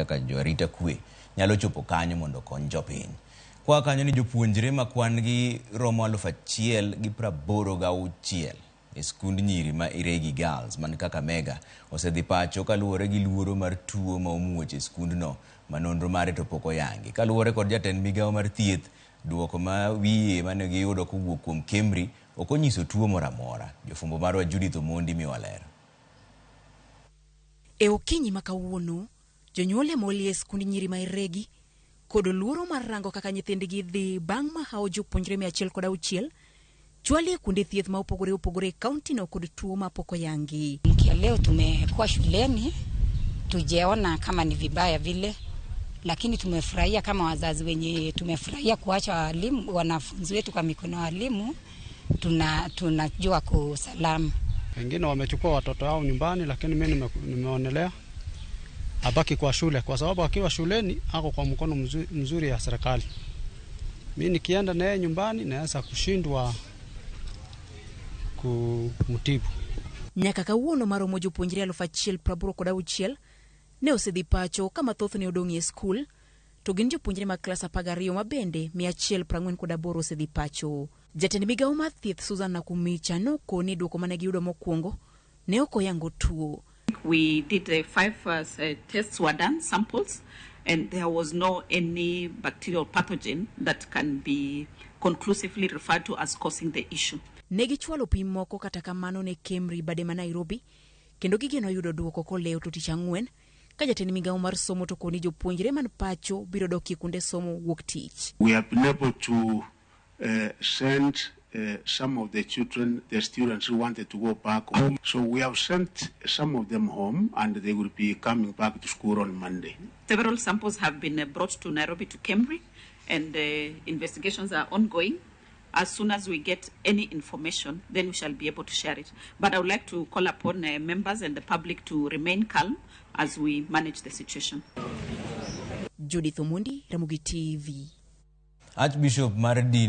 kaka joarita kwe nyalo chopo kanyo mondo okony jopiny. Kwa kanyo ni jopuonjre ma kwan gi romo 1086 e skund nyiri ma Iregi Girls man Kakamega osedhi pacho kaluwore gi luoro mar tuo ma omuoch e skundno ma nonro mare to pok oyangi. Kaluwore kod jatend migawo mar thieth, duoko ma wiye mane giyudo kowuok kuom KEMRI ok onyiso tuo moro amora. Jofwambo marwa Judith Omondi miwa ler. E okinyi ma kawuono, jonyuol ema olie e skund nyiri ma Iregi kod luoro mar rango kaka nyithindgi dhi bang' mahawo jopuonjre 106 chwali e kuonde thieth ma opogore opogore e kaunti no kod tuo ma pok oyangi. Kia leo tumekuwa shuleni tujeona kama ni vibaya vile, lakini tumefurahia kama wazazi wenye tumefurahia kuacha walimu wanafunzi wetu kwa mikono ya walimu, tunajua kusalama. Wengine wamechukua watoto wao nyumbani, lakini mimi nimeonelea abaki kwa shule, kwa sababu akiwa shuleni ako kwa mkono mzuri ya serikali. Mimi nikienda naye nyumbani naweza kushindwa kumtibu. Nyaka kawuono maromo jopuonjre 1086 ne osedhi pacho ka mathothne odong' e skul to gin jopuonjre mag klas 12 ma bende 148 osedhi pacho. Jatend migawo mar thieth Susan Nakumicha nokoni duoko mane giyudo mokwongo ne ok oyango tuo. We did the five tests were done, samples, and there was no any bacterial pathogen that can be conclusively referred to as causing the issue. Ne gichwalo pim moko kata kamano ne KEMRI bade ma Nairobi kendo gigeno yudo duoko kolewo to tich ang'wen ka jatend migawo mar somo to koni jopuonjre man pacho biro dok e kuonde somo wuok tich. We have been able to send some of the children, the students who wanted to go back home. So we have sent some of them home and they will be coming back to school on Monday. Several samples have been brought to Nairobi to KEMRI and investigations are ongoing. As soon as we get any information, then we shall be able to share it. But I would like to call upon members and the public to remain calm as we manage the situation. Judith Omondi, Ramogi TV. Archbishop mar din